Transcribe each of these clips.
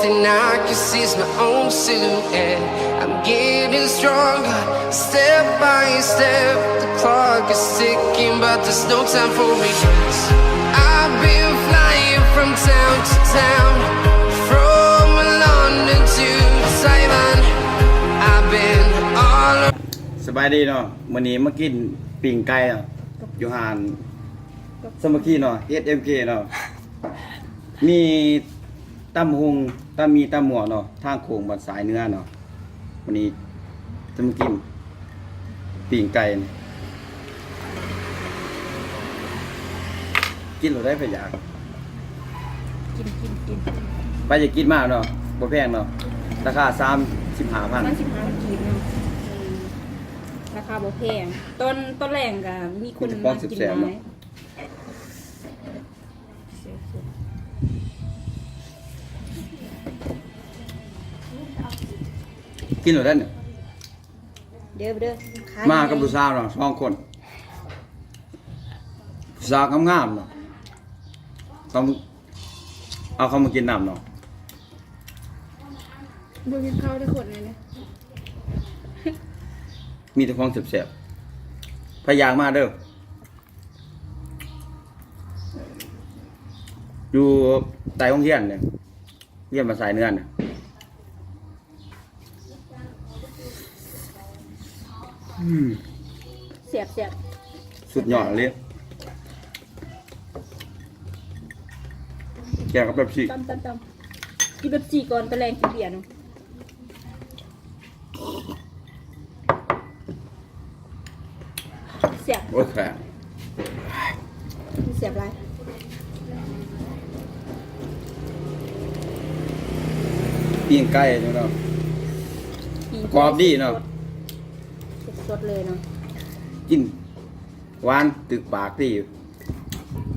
And I can see it's my own silhouette. I'm getting stronger, step by step. The clock is ticking, but there's no time for regrets. I've been flying from town to town, from London to Taiwan. I've been all ສະບາຍດີເນາະ ມື້ນີ້ມາກິນປີ້ງໄກ່ເນາະ ຢູ່ຮ້ານສາມັກຄີເນາະ ເອັສເອັມເຄເນາະ ມີຕຳບັກຫຸ່ງ ຕຳໝີ່ ຕຳໝໍ້ເນາະ ທາງໂຄ້ງບ້ານຊາຍເໜືອເນາະ ມື້ນີ້ຈະມາກິນປີ້ງໄກ່ ກິນໂລດໄດ໋ ໃຜຢາກ ກິນ ກິນ ກິນ ໃຜຢາກກິນມາເນາະ ບໍ່ແພງເນາະ ລາຄາສາມສິບຫ້າພັນ ສາມສິບຫ້າພັນກີບເນາະ ລາຄາບໍ່ແພງ ຕອນ ຕອນແລງກະມີຄົນມາກິນຫຼາຍ ກິນໂລດໄດ໋ ເດີ ເດີ ມາກັບຜູ້ສາວເນາະ ສອງຄົນ ຜູ້ສາວງາມໆເນາະ ເອົາເຂົ້າມາກິນນຳເນາະ ບໍ່ກິນເຂົ້າໄດ້ຄົນເລີຍ ມີແຕ່ຂອງແຊບໆ ໃຜຢາກມາເດີ ຢູ່ໃຕ້ໂຮງຮຽນນີ້ ຮຽນບ້ານຊາຍເໜືອນີ້. ອືມ ແຊບໆ ສຸດຍອດອີ່ຫຼີ ແຈ່ວກັບເປັບຊີ ຕຳໆໆ ກິນເປັບຊີກ່ອນ ຕອນແລງກິນເບຍເນາະ ແຊບ ໂອ້ຍ ແຊບ ແຊບຫຼາຍ ປີ້ງໄກ່ເນາະ ປີ້ງໄກ່ ກອບດີເນາະ ສົດໆ ເລີຍເນາະ ກິນຫວານຕຶກປາກດີ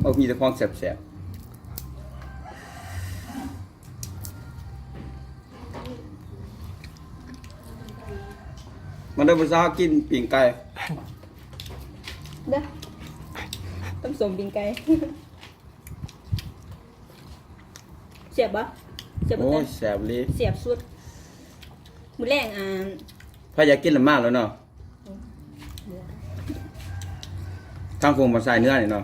ໂອ້ ມີແຕ່ຂອງແຊບໆ. ມາເດີຜູ້ສາວ ກິນປີ້ງໄກ່ ເດີ ຕຳສົ້ມປີ້ງໄກ່ ແຊບບໍ່ ແຊບບໍ່? ໂອ້ຍ ແຊບອີ່ຫຼີ ແຊບສຸດ ມື້ແລງ ອ່າ ໃຜຢາກກິນລະມາໂລດເນາະ ທາງໂຄ້ງບ້ານຊາຍເໜືອນີ້ເນາະ.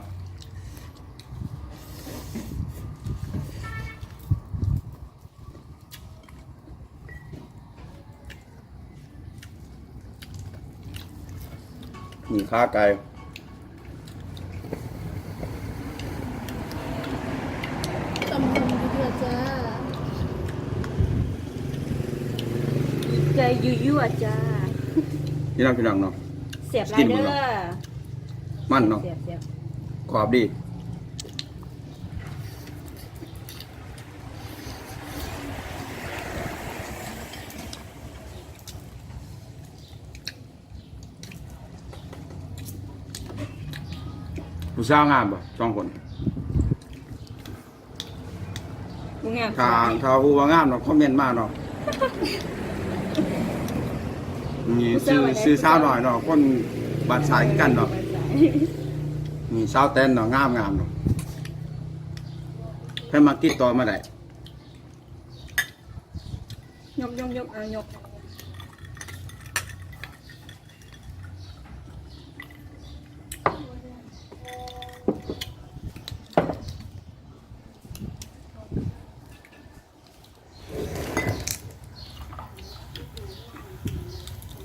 ນີ້ຂາໄກ່ ຕຳບັກຫຸ່ງຢູ່ເທື່ອຈ້າ ໄກ່ຢູ່ຢູ່ອາຈານ ພີ່ນ້ອງ ພີ່ນ້ອງເນາະ ແຊບຫຼາຍເດີ ມັນເນາະ ແຊບໆ ກອບດີ. ຜູ້ສາວງາມບໍ່ ສອງຄົນ? ບໍ່ງາມ ຖ້າ ຖ້າຮູ້ວ່າງາມເນາະ ຄອມເມັນມາເນາະ. ນີ້ ຜູ້ສາວ ຊື່ ວ່າໄດ້ ຊື່ສາວນ້ອຍເນາະ ຄົນບ້ານຊາຍຄືກັນເນາະ. ນີ້ສາວແຕນເນາະ ງາມໆເນາະ ໃຜມັກຕິດຕໍ່ມາໄດ້. ຍົກໆໆ ເອົາຍົກ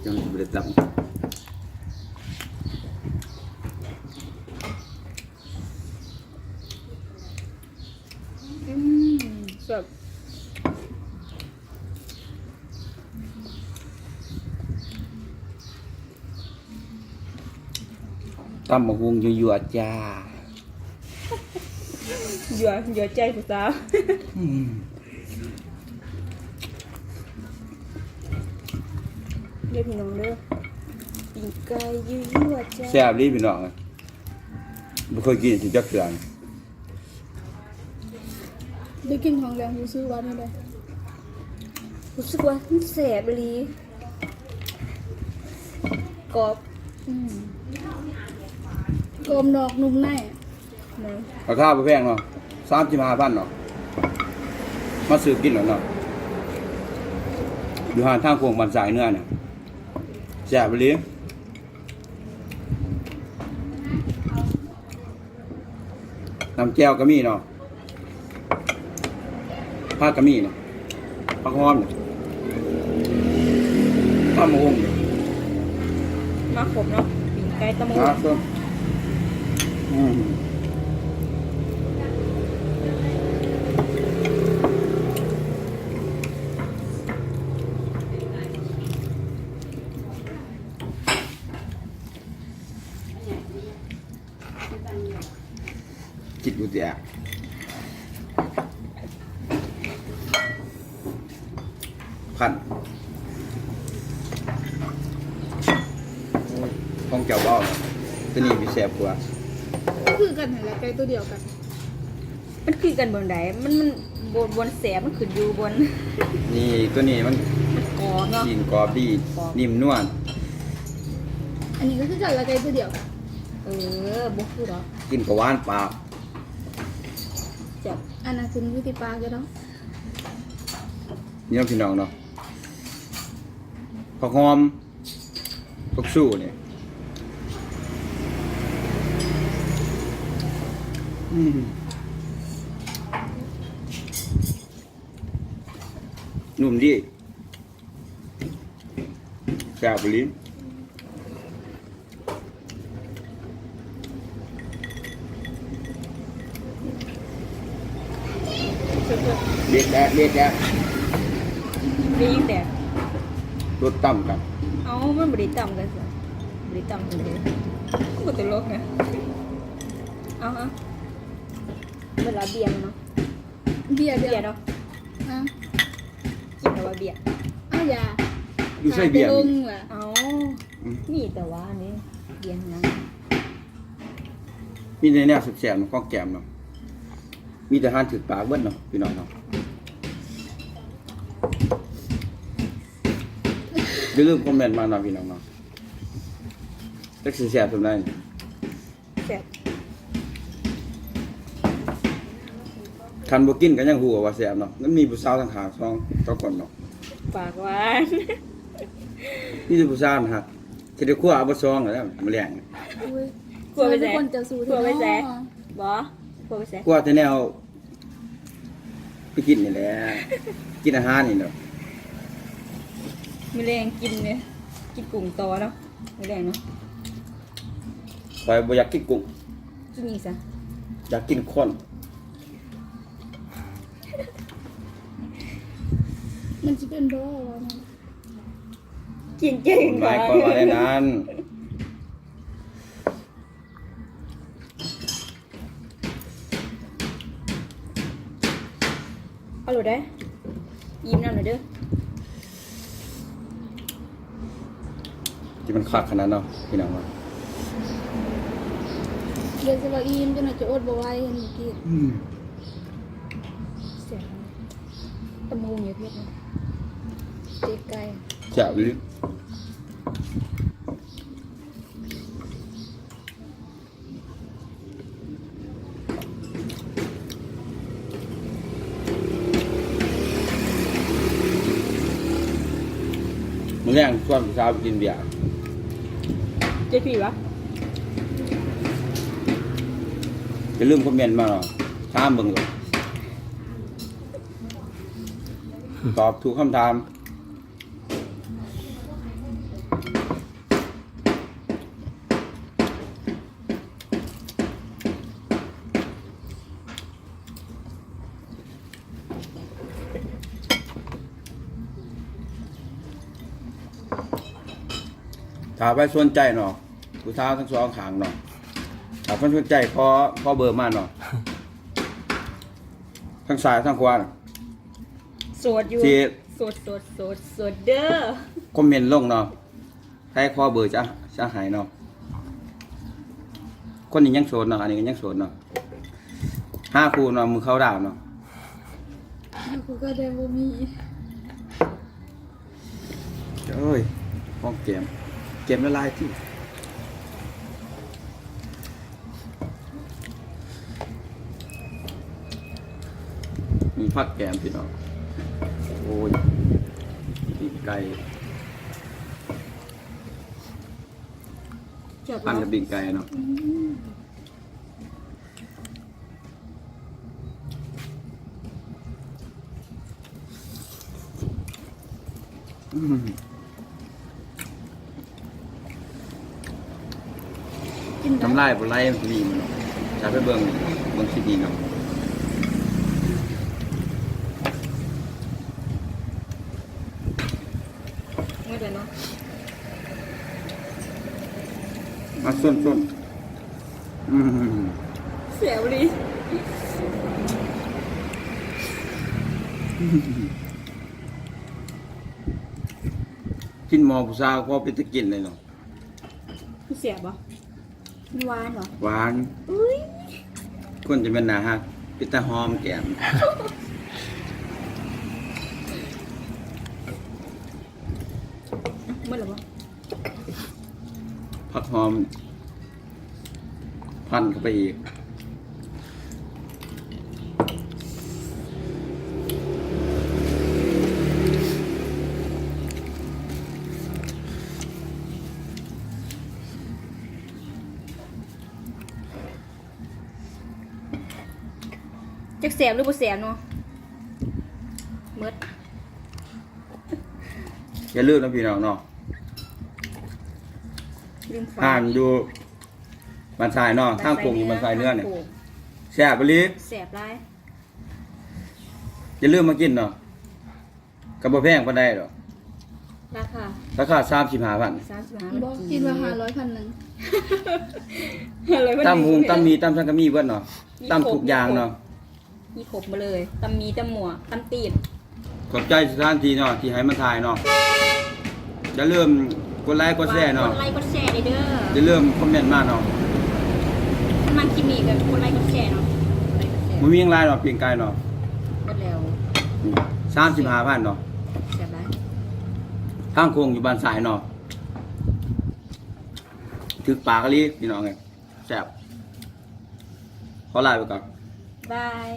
ຈັ່ງຊິບໍ່ໄດ້ຕຳ. ອືມ ແຊບ ຕຳບັກຫຸ່ງ ຍົວໆ ຈ້າ ຍົວ ຍົວໃຈຜູ້ສາວ. ອືມ ເດີພີ່ນ້ອງເດີ ປີ້ງໄກ່ ຍົວໆ ຈ້າ ແຊບອີ່ຫຼີພີ່ນ້ອງເອີຍ. ບໍ່ເຄີຍກິນຈັກເທື່ອ. ໄດ້ກິນຂອງແດງ ຮູ້ສຶກວ່າແນວໃດ? ຮູ້ສຶກວ່າມັນແຊບອີ່ຫຼີ ກອບ ອືມ ກອບນອກນຸ່ມໃນ. ແມ່ນ ລາຄາບໍ່ແພງເນາະ ສາມສິບຫ້າພັນເນາະ ມາຊື້ກິນແລ້ວເນາະ. ຢູ່ຮ້ານທາງໂຄ້ງບ້ານຊາຍເໜືອນະ ແຊບອີ່ຫຼີ. ນ້ຳແຈ່ວກໍມີເນາະ ຜັກກໍມີເນາະ ຜັກຫອມ ຕຳບັກຫຸ່ງ ມາຄົບເນາະ ປີ້ງໄກ່ ຕຳບັກຫຸ່ງ ມາຄົບ ອືມ. ກິນຢູ່ແຕ່ພັນ ຂອງເຈົ້າບໍ່ ຕົວນີ້ຊິແຊບກວ່າ ຄືກັນຫັ້ນແຫຼະ ໄກ່ຕົວດຽວກັນ. ມັນຄືກັນບ່ອນໃດ? ມັນ ມັນ ບ່ອນ ບ່ອນແຊບມັນຂຶ້ນຢູ່ບ່ອນ ນີ້ ຕົວນີ້ມັນ ມັນກອບເນາະ ຊີ້ນກອບດີ ກອບ ນິ້ມນວນ. ອັນນີ້ກໍຄືກັນລະ ໄກ່ຕົວດຽວກັນ. ເອີ ບໍ່ຄືດອກ ກິນກໍຫວານປາກ ແຊບ. ອັນນັ້ນຂຶ້ນຢູ່ທີ່ປາກຢູ່ດອກ ນີ້ເນາະ ພີ່ນ້ອງເນາະ ຜັກຫອມ ຜັກຊູນີ້ ອືມ ນຸ່ມດີ ແຊບອີ່ຫຼີ. ເດັດແທ້ ເດັດແທ້ ໄດ້ຍິນແຕ່ ລົດຕ່ຳກັນ. ເອົ້າ ມັນບໍ່ໄດ້ຕ່ຳກັນຊະ ບໍ່ໄດ້ຕ່ຳກັນເດ້ ບໍ່ຕະຫຼົກນະ. ເອົາ ເອົາ ເວລາບຽນເນາະ ເບຍ ເບຍເນາະ ອາ ກິນແລ້ວວ່າເບຍ ເອົາຢາ ຢູ່ໃສເບຍ ເອົາ ອືມ ມີແຕ່ວ່ານີ້ ເບຍຫຍັງ ມີແຕ່ແນວແຊບໆ ຂອງແກ້ມເນາະ ມີແຕ່ອາຫານຖືກປາກເບິດເນາະ ພີ່ນ້ອງເນາະ. ຢ່າລືມຄອມເມັນມາເນາະ ພີ່ນ້ອງເນາະ ຈັກຊິແຊບສ່ຳໃດ. ແຊບ ຄັນບໍ່ກິນກໍຍັງຮູ້ວ່າແຊບເນາະ ມັນມີຜູ້ສາວທາງຂ້າງສອງ ສອງຄົນເນາະ ປາກຫວານ ມີແຕ່ຜູ້ສາວຫັ້ນ ຊິໄດ້ຄົວເອົາເບິດສອງແລ້ວມື້ແລງ. ໂອ້ຍ ຄົວໄປໃສ? ຄົວໄປໃສ? ບໍ່ ຄົວໄປໃສ? ຄົວແຕ່ແນວ ໄປກິນນີ້ແຫຼະ ກິນອາຫານນີ້ແຫຼະ. ມື້ແລງກິນເດ້ ກິນກຸ້ງຕໍ່ເນາະ ມື້ແລງເນາະ. ຂ້ອຍບໍ່ຢາກກິນກຸ້ງ ກິນຫຍັງຊະ? ຢາກກິນຄົນ. ມັນຊິເປັນບໍ່ວ່ານັ້ນ? ກິນເກັ່ງ ໝາຍຄວາມວ່າແນວນັ້ນ. ເອົາໂລດເດີ້ ອີ່ມນຳແລ້ວເດີ້. ທີ່ມັນຄັກຂະໜາດເນາະ ພີ່ນ້ອງເນາະ. ດຽວຊິວ່າອີ່ມ ຈັ່ງໜ້ອຍຈະອົດບໍ່ໄຫວ ເຫັນກິນ. ອືມ ແຊບ ຕຳບັກຫຸ່ງຢ່າເຜັດນະ ເຕັກໄກ່ ແຊບອີ່ຫຼີ. ມື້ແລງຊວນຜູ້ສາວໄປກິນເບຍ ເຈພີວະ. ຢ່າລືມຄອມເມັນມາເນາະ ຖາມເບິ່ງໂລດ ຕອບທຸກຄຳຖາມ. ຖ້າໃຜສົນໃຈເນາະ ຜູ້ສາວທັງສອງຂ້າງເນາະ ຖ້າໃຜສົນໃຈ ຂໍ ຂໍເບີມາເນາະ ທັງຊ້າຍທັງຂວາ ໂສດຢູ່ ຊິ ໂສດ ໂສດ ໂສດ ໂສດເດີ້ ຄອມເມັນລົງເນາະ. ໃຜຂໍເບີຈະ ຈະໃຫ້ເນາະ. ຄົນນີ້ຍັງໂສດເນາະ ອັນນີ້ກໍຍັງໂສດເນາະ ຫາຄູ່ເນາະ ມື້ເຂົ້າດາວເນາະ ຫາຄູ່ກໍໄດ້ບໍ່ມີ. ໂອ້ຍ ຂອງແກ້ມ ແກ້ມລະລາຍຕິ. ມີຜັກແກ້ມພີ່ນ້ອງ ໂອ້ຍ ຕີນ ໄກ່ ແຊບ ປັນກັບປີ້ງໄກ່ເນາະ ອືມ ອືມ ກິນໄດ້ ນ້ຳລາຍບໍ່ໄຫຼ ມັນຊິມີມັນເນາະ ຈະໄປເບິ່ງ ເບິ່ງຄລິບນີ້ເນາະ ໝົດແລ້ວເນາະ ມາຊົນໆ ອືມ ແຊບອີ່ຫຼີ ກິນໝໍ້ຜູ້ສາວກໍພໍເປັນຕາກິນເລີຍເນາະ ແຊບບໍ່? ມັນຫວານບໍ່? ຫວານ ອຸ້ຍ ຄົນຈະແມ່ນໜ້າຮັກ ເປັນຕາຫອມແກ້ມ ໝົດແລ້ວບໍ່? ຜັກຫອມ ພັນເຂົ້າໄປອີກ ຈັກແຊບຫຼືບໍ່ແຊບເນາະ ໝົດ ຢ່າລືມນະພີ່ນ້ອງເນາະ ລືມຝາກ ຮ້ານຢູ່ບ້ານຊາຍເນາະ ທາງໂຄ້ງຢູ່ບ້ານຊາຍເໜືອນີ້ ແຊບອີ່ຫຼີ ແຊບຫຼາຍ ຢ່າລືມມາກິນເນາະ ກໍບໍ່ແພງປານໃດດອກ ລາຄາ ລາຄາສາມສິບຫ້າພັນ ສາມສິບຫ້າ ບໍ່ ຄິດວ່າຫ້າຮ້ອຍ ພັນໜຶ່ງ ຫ້າຮ້ອຍ ພັນໜຶ່ງ ຕຳຫຸ່ງ ຕຳໝີ່ ຕຳສັງກະມີເບິດເນາະ ມີຄົບ ຕຳທຸກຢ່າງເນາະ ມີຄົບໝົດເລີຍ ຕຳໝີ່ ຕຳໝວກ ຕຳຕີບ ຂອບໃຈສະຖານທີ່ເນາະ ທີ່ໃຫ້ມາຖ່າຍເນາະ ຢ່າລືມກົດໄລກົດແຊເນາະ ຝາກກົດໄລກົດແຊເດີ ຢ່າລືມຄອມເມັນມາເນາະ ຄັນມັກຄລິບນີ້ກໍກົດໄລກົດແຊເນາະ ກົດໄລກົດແຊ ບໍ່ມີຫຍັງຫຼາຍດອກ ປີ້ງໄກ່ເນາະ ໝົດແລ້ວ ສາມສິບຫ້າພັນເນາະ ແຊບຫຼາຍ ທາງໂຄ້ງຢູ່ບ້ານຊາຍເນາະ ຖືກປາກອີ່ຫຼີພີ່ນ້ອງເອີຍ ແຊບ ຂໍລາໄປກ່ອນ ບາຍ.